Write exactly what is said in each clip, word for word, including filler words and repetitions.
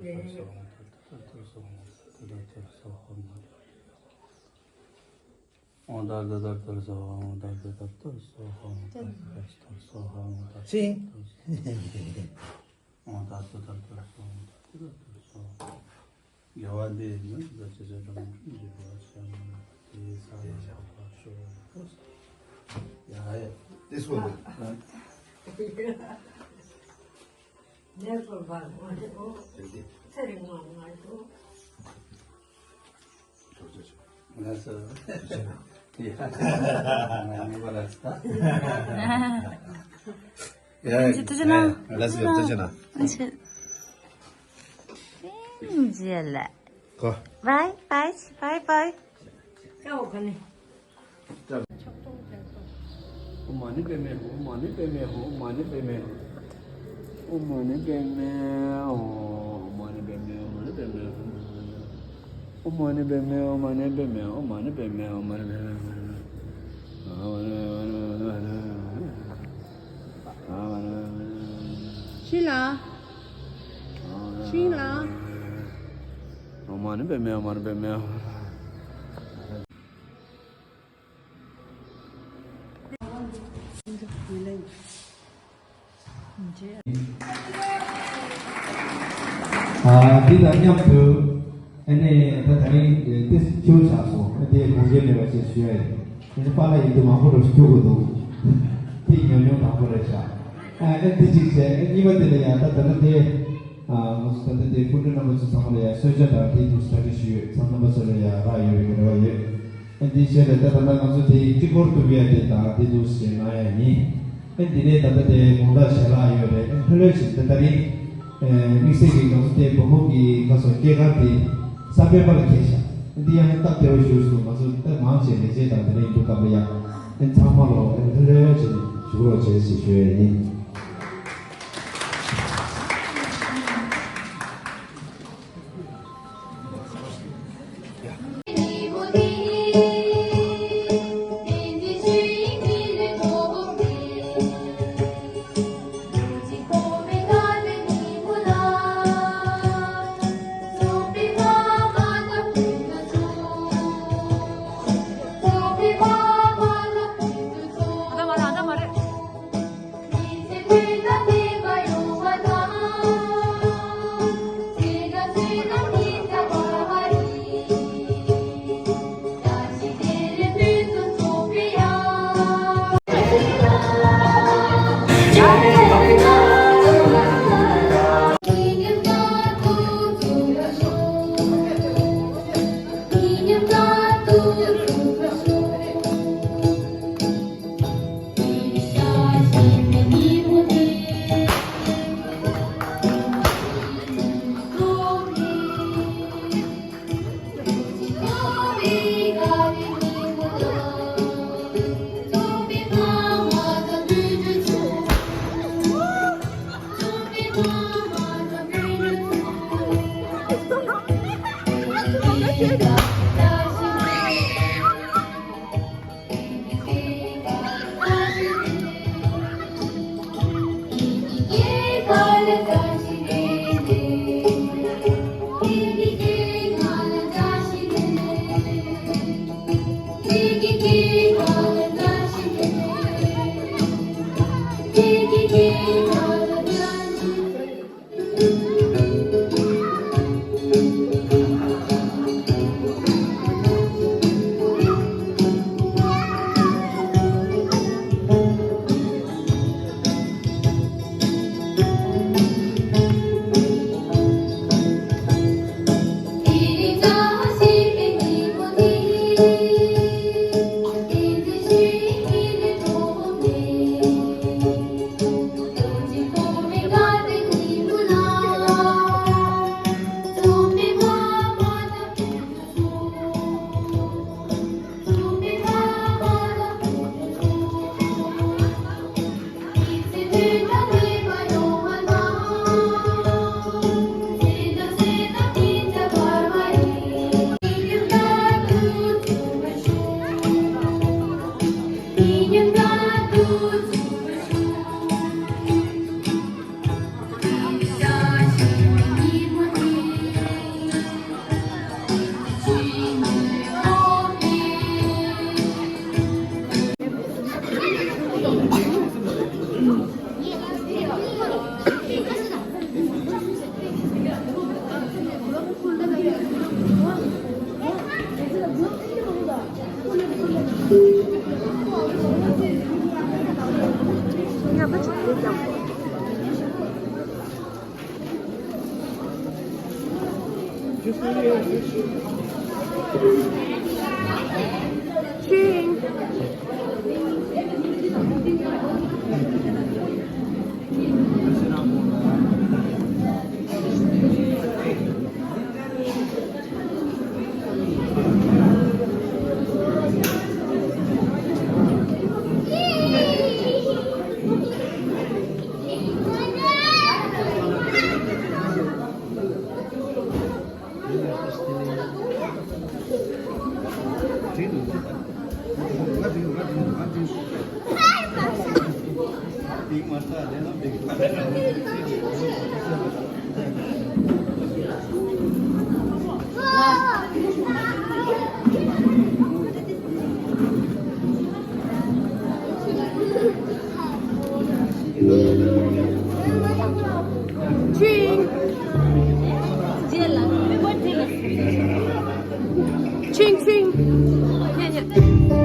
ཅིང་། དགེ་བ་འདི་ནི་ད་ཅི་ཟེར་དྲང་དྲང་འཇིག་པར་བྱ་མིན་དེའི་ས་ལ་བབ་པར་ཤོག་ཡ་ཡ། དེ་སོ་ནི། ནས་སོར་བར་མ་ཤོག་ཚེ་རིང་བ་མ་ཤོག་ང་ཚོ་ཡ་ང་གཉིས་པ་ལ་ས། ཡ་ཡ། ལ་སི་ཡོད་ཚོད་ཆེ་ན། ཁོ། Bye, bye, bye, bye. ཨོཾ་མ་ཎི་པདྨེ་ཧཱུྃ། ཨོཾ་མ་ཎི་པདྨེ་ཧཱུྃ། ཨོཾ་མ་ཎི་པདྨེ་ཧཱུྃ། ཨོཾ་མ་ཎི་པདྨེ་ཧཱུྃ། ཨོཾ་མ་ཎི་པདྨེ་ཧཱུྃ། ཨོཾ་མ་ཎི་པདྨེ་ཧཱུྃ། ཨོཾ་མ་ཎི་པདྨེ་ཧཱུྃ། ཨོཾ་མ་ཎི་པདྨེ་ཧཱུྃ། ཨོཾ་མ་ཎི་པདྨེ་ཧཱུྃ། ཤི་ལ། ཤི་ལ། ཨོཾ་མ་ཎི་པདྨེ་ཧཱུྃ། ཨོཾ་མ་ཎི་པདྨེ་ཧཱུྃ། ཨ་འདི་དང་མཉམ་དུ་ཨ་ནི་ད་ད་རིང་ཏེ་ཁྱེའུ་ཆགས་སོང་། ཨ་དེ་དགོངས་འགལ་མེད་པ་ཞེས་ཞུ་ཡ་ཡིན། ཨ་ནི་པཱ་ལགས་ཡིན་དུས་མང་པོ་འགྲོ་ཞིག་ཁྱེའུ་དགོས་འདུག་དེ་ཉམས་མྱོང་དང་པོ་རེད་ཤག་ཨ་ཨ་འདི་གཅིག་བྱས། ཨ་གཉིས་པ་དེ་ལ་ཡང་ད་ད་ལྟ་དེ་ཨ་ང་ཚོ་ད་ལྟ་དེ་སྐུ་མགྲོན་རྣམ་པ་ཚོ་ཚང་མ་ལ་ཡང་གསོལ་ཇ་དང་དེ་དུས་སུ་གྲ་སྒྲིག་ཞུས་ཡོད། ཚང་རྣམ་པ་ཚོ་ལ་ཡང་རག་ཡོད་པའི་རེ་བ་ཡོད། ཨ་འདི་བྱས་ནས་ད་ད་ལྟ་ང་ཚོ་དེ་སྤྱི་སྐོར་དུ་བས་དེ་དང་དེ་དུས་སུ་ཞེས་གནང་ཡ་ཡིན། ཨ་འདི་ནས་ད་ལྟ་དེ་དགོང་དག་ཞལ་ལག་ཡོད་རེད། ཨ་ལྷོད་ལྷོད་བྱས་ད་ད་རིང་དམིགས་བསལ་གྱི་ང་ཚོ་དེ་བུ་མོ་གི་ཁ་སོ་སྐྱེས་སྐར་དེ་གསར་པའི་པར་ལ་ཁྱེར་ཤག་འདི་ཡང་སྟབས་བདེ་བོ་ཞིག་སོང་། ང་ཚོ་སྟབས་མང་ཆེ་ལས་བྱེད་དང་དེ་འདྲ་ཡིན་དུས་སྐབས་ལ་ཡ། ཨེ་ཚང་མ་ལོ་ཨེ་ལྷོད་ལྷོད་བྱས་བཞུགས་རོགས་བྱས་ཞེས་ཞུ་ཡ་ཡིན། Ching. Ching. Ching, ching. Yeah, yeah.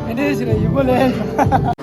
ཨ་འདྲས་ཞིག་ལ་ཡིན་པོ་ལས།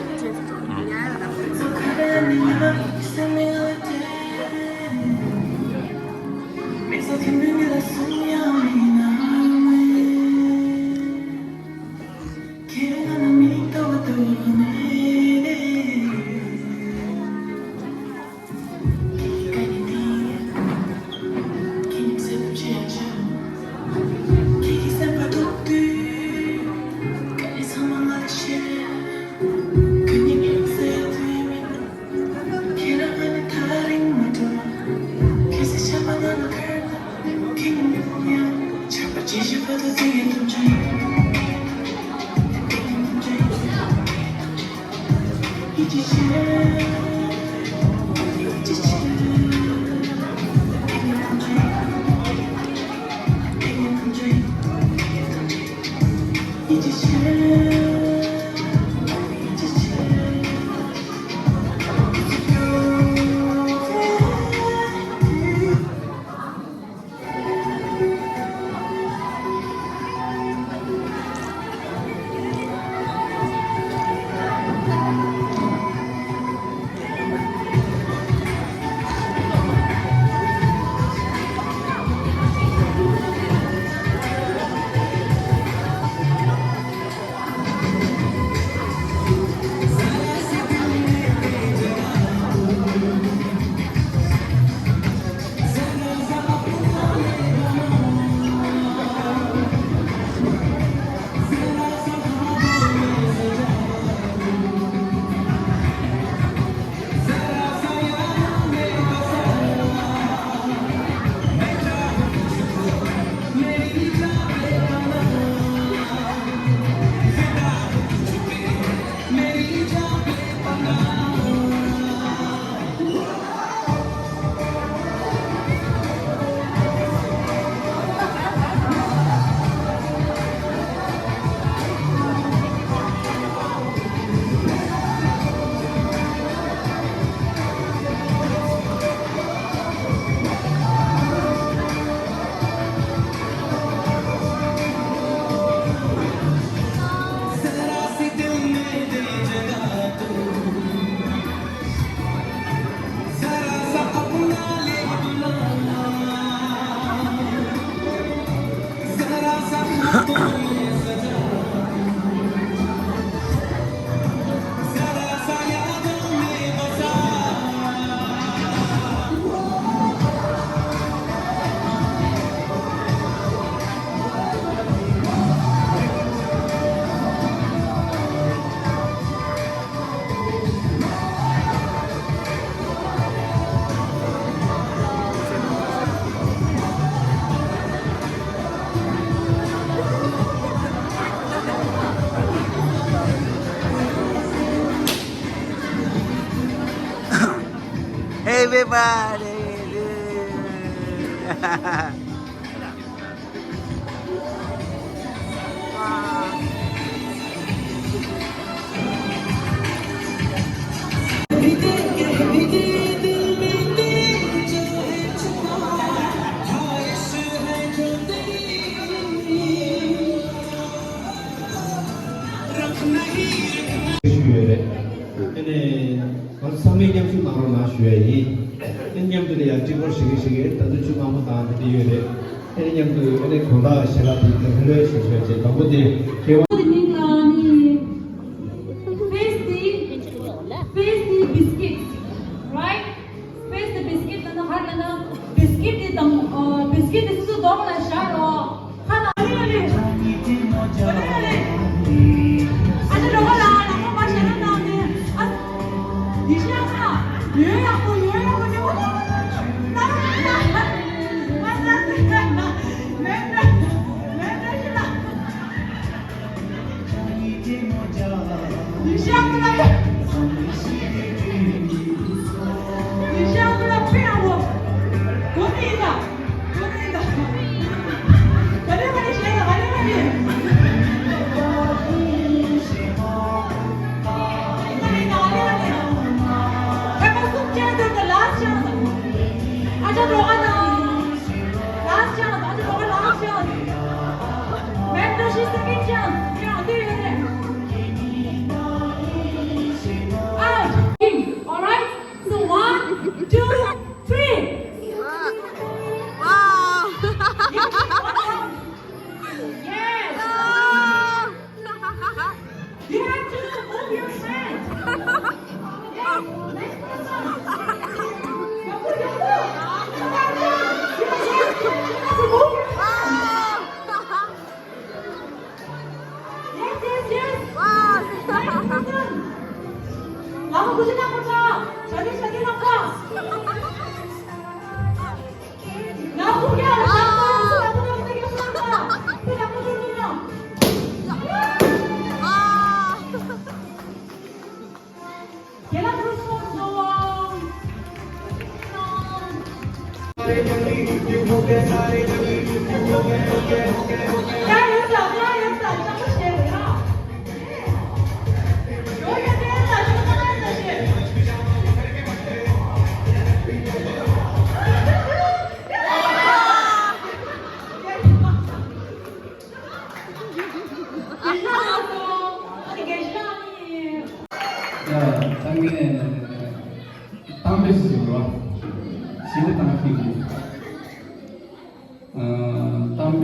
Everybody. ཞུས་ཡོད་རེད། དེ་ནས། ང་ཚོ་ཚང་མས་མཉམ་ཞུགས་གནང་རོགས་གནང་ཞུ་ཡ་ཡིན། ཨེ་མཉམ་དུ་ལ་ཡ་སྤྲི་གོར་ཞིག་གི་ཞིག་གི་ད་དུང་ཆུ་མང་པོ་དང་དེ་འདྲ་ཡོད་རེད། ཨེ་མཉམ་དུ་ཨེ་ནས་དགོང་དག་ཞལ་ལག་དེ་ལྷོད་ལྷོད་ཞིག་ཞུ་ཡ་བྱེད། དང་པོ་དེ་སྐྱེ་བ། དེ་མིང་ལ་ནི་face the, face the biscuits, right? Face the biscuit ལ་ན་ཧར་ལ་ན་biscuit དེ་དང་ཨ་biscuit དེ་སུ་གདོང་ལ་བཞག་རོགས། ཁ་ན་ཨ་ལེ་ཨ་ལེ། ཨ་ལེ་ཨ་ལེ། ཨ་ཅག་རོགས་ལ་ལ་མོ་མ་ཤ་ན་ན་ནི་ཨ། ཡི་ཤ་ཁ། ཡོད་ཡག་པོ་ཡོད་ཡག་པོ་ནི་ཨ་ལེ་ཨ་ལེ། ཨ་ལེ་ཨ་ལེ། མེད་འདྲ་མེད་འདྲ་ཤི་ལ། Last chance, ᱟᱪᱪᱷᱟ, ᱱᱚᱣᱟ ᱫᱚ last chance, ᱟᱪᱪᱷᱟ, ᱱᱚᱣᱟ ᱫᱚ last chance. ᱢᱮᱱ ᱫᱚ ᱥᱮ second chance. ᱦᱮᱸ, ᱚᱸᱰᱮ ᱜᱮ. Out. All right. So one, two, three. Wow. Yes. You have to move your hand. Yes, next person. Yaku, yaku. You have to move your hand. Yes, yes, yes. Next person. Yaku, kuchina kucha. Chadi, chadi, naka.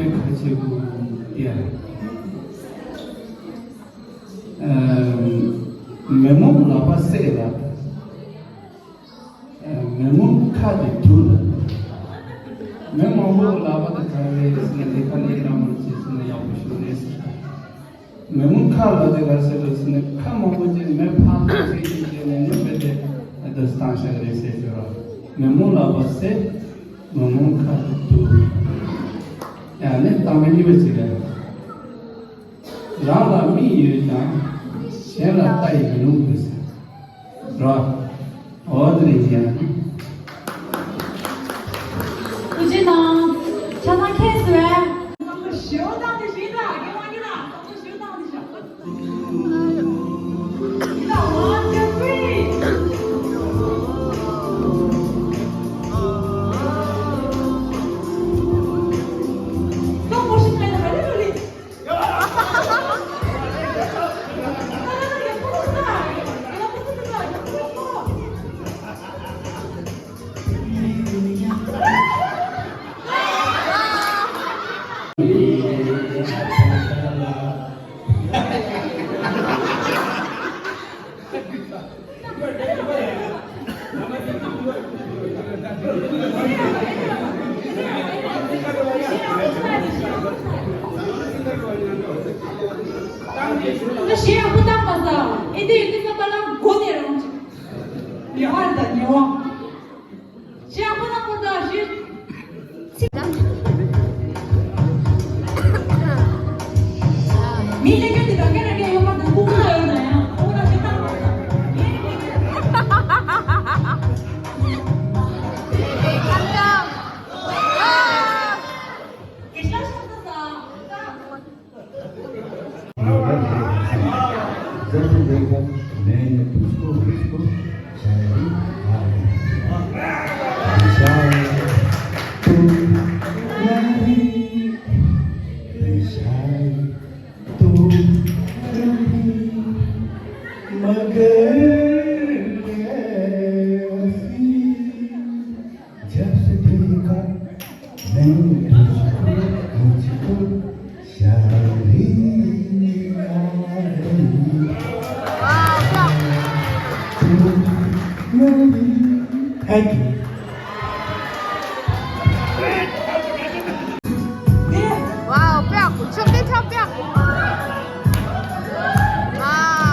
ཁ་ཆེ་གུ་ཡ། མེ་མོང་ལག་པ་བསད་ལ། མེ་མོང་ཁ་དེ་དུ་ལ། མི་མང་པོ་ལག་པ་དེ་ག་རེ་ཟེར་ན་དེ་ཁ་ནས་རང་མོར་བྱས་ཟེར་ན་ཡག་པོ་ཞུ་རེད་ཟེར། མེ་མོང་ཁ་ལ་དེ་ག་ཟེར་རེད་ཟེར་ན་ཁ་མང་པོ་ཅིག་མེ་ཕར་ལ་ཚེ་ཅིག་བྱས་ནས་ནི་མེ་དེ་ཨ་དུ་སྟངས་ཤག་རེད་ཟེར་ཞུ་རོགས། མེ་མོང་ལག་པ་བསད། མེ་མོང་ཁ་དེ་དུ། ཡང་ནི་གཏམ་དཔེ་གཉིས་པ་ཅིག་རེད། རང་ལ་མིག་ཡོད་ཀྱང་གཞན་ལ་ལྟ་ཡི་མི་རུང་དགོས་ཟེར། རོ། འོ་དེ་རེད་ཡ། ཐུགས་རྗེ་གནང་། ཆ་ཚང་ཁྱེད་ཚོས། བསམ་བློ་ཞེ་པོ་བཏང་སྟེ་ཞིག་ལ་དགེ་བ་གི་ལ་བསམ་བློ་ཞེ་པོ་བཏང་སྟེ་ཞིག་ཡིན་ལ། One, two, three. Slow motion ལ་ཧ་ལས་ཧ་ལས། ད་གཞས་ཡག་པོ་བཏང་པ་ས། ཨེ་འདི་ཡོད་དུས་ཙམ་པ་ལ་མགོ་ནས་རང་ཅིག་ཉེ་བར་དང་ཉེ་བ། གཞས་ཡག་པོ་བཏང་པ་ས་གཞས། མི་ལས་ཀ་དེ་རང་ག་རང་ག་ཡོད་པ་དང་ཁུག་ན་ཡོད་ན་ཡང་ཁུག་ན་ཞེ་དྲག་མ་རེད། Thank you. Wow, ཕྱོགས་སྡེ་ཆ་ཕྱོགས། Wow.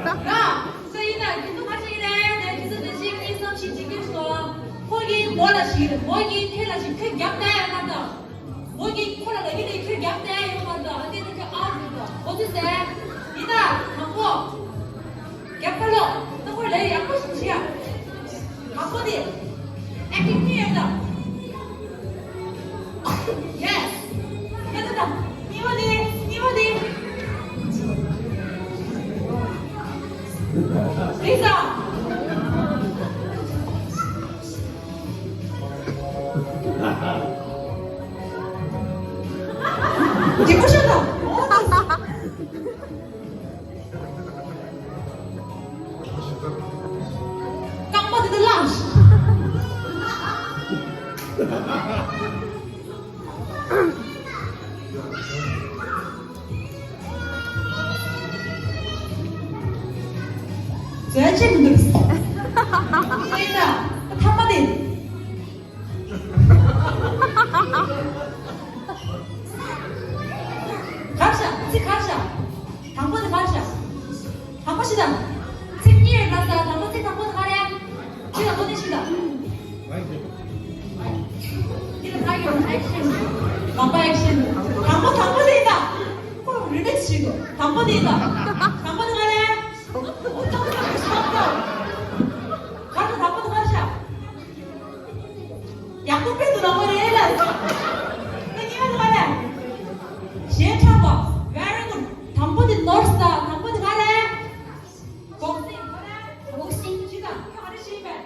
ར། སུ་ཡིན་ན་དེ་ཚོ་ཁ་ཤས་ཡིན་ནའི་དེ་ཚོ་དེ་ཤེས་ཀྱི་བསམ་ཤེས་བྱེད་ཀྱི་འདུག་ཁོ་གིས་མོ་ལ་ཞིག་མོ་གིས་ཁྱོད་ལ་ཞིག་ཁྱོད་རྒྱབ་ན་ཡང་མ་གཏོགས། མོ་གིས་ཁོ་ལ་ལབ་ཀྱི་འདུག་ཁྱོད་རྒྱབ་ན་ཡང་ཡོང་མ་གཏོགས། ཨ་དེ་ནི་ཁྱོད་ཨའུ་ཊི་རེད་འདུག་འོ་དེ་ཟེར། ཡིན་ན་དང་པོ། རྒྱབ་ཁ་ལོག་ད་ཁོ་ལས་ཡག་པོ་ཞིག་བྱེད་ཡ། དང་པོ་དེ། ཨེག་ཊིང་ནི་ཡོད་ད། ཡེ་སི། ཡ་ད་ད། གཉིས་པ་དེ། གཉིས་པ་དེ། ལི་ས། རྒྱལ་པོ་ཤོག་དང་། རྐང་པ་དེ་ལ་བླངས། བཙལ་བྱེད་མི་འདུག་ཨེ་ད། ཐ་མ་དེ། གར་བཞག་ཚིག་གར་བཞག་དང་པོ་དེ་གར་བཞག་དང་པོ་ཤི་ད། ཚིག་གཉིས་ཡོད་ན་ས་དང་པོ་ཚིག་དང་པོ་དེ་ག་རེ། ཚིག་དང་པོ་དེ་ཤི་ད། འདི་ལ་ད་ཡོད་ཨེག་ཤན། དང་པོ་ཨེག་ཤན། དང་པོ་དང་པོ་དེ་ཡིན་ད། ཁོ་རི་ལེག་སི་བྱེད་དགོས། དང་པོ་དེ་ཡིན་ད། དང་པོ་དེ་ག་རེ། ཨོ་ད་ཁོ་ད་ཁོ་ཤི་ད། གར་ད་དང་པོ་དེ་གར་བཞག་ཡག་པོ་དཔེ་འདུག་ལ་མོ་རེད་ལ། ད་གཉིས་པ་དེ་ག་རེ། གཞས་འཁྲབ་པ། Very good. དང་པོ་དེ་ནོར་སི་ད། དང་པོ་དེ་ག་རེ། བོག་སིང་། བོག་སིང་། ཅི་ད་ཁྱོད་ག་རེ་ཤེས་པས།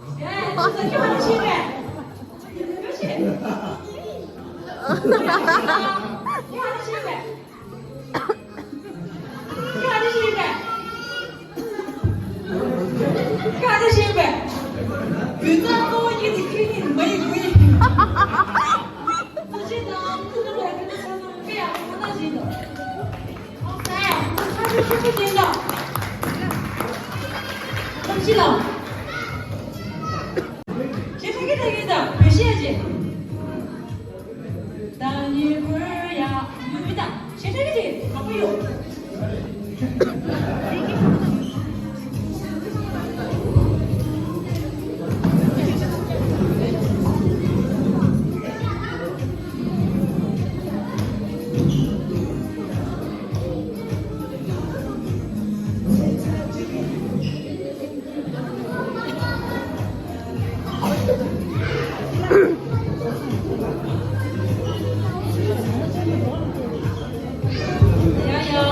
ཡ་ཅི་ད་ཁྱོད་ག་རེ་ཤེས་པས། ཁྱོད་ཤེས། ཁྱོད་ག་རེ་ཤེས་པས། ག་རེ་ཤེས་པས། ག་རེ་ཤེས་པས། བུ་ཚ་གཙོ་བོ་གཉིས་དེ་ཁྱོད་གཉིས་མ་ཡིན་མུ་ཡིན། ཐུགས་རྗེ་གནང་། ཐུགས་རྗེ་གནང་། དཔེ་ཡག་པོ་ད་བྱེད་འདུག་ཨོ་ས་ཡ། ཁ་ཤས་ཁྱོད་ཁྱོད་བྱེད་འདུག་ཐམས་ཅད་ལ། ཞེ་དྲག་གི་ད་གི་ད་བོད་གཞས་ཅིག་ད་ཉི་ཁུར་ཡ་ཡུ་བི་ད་ཞེ་དྲག་གི་ཅིག་ག་པོ་ཡོད། ཡ་ཡ།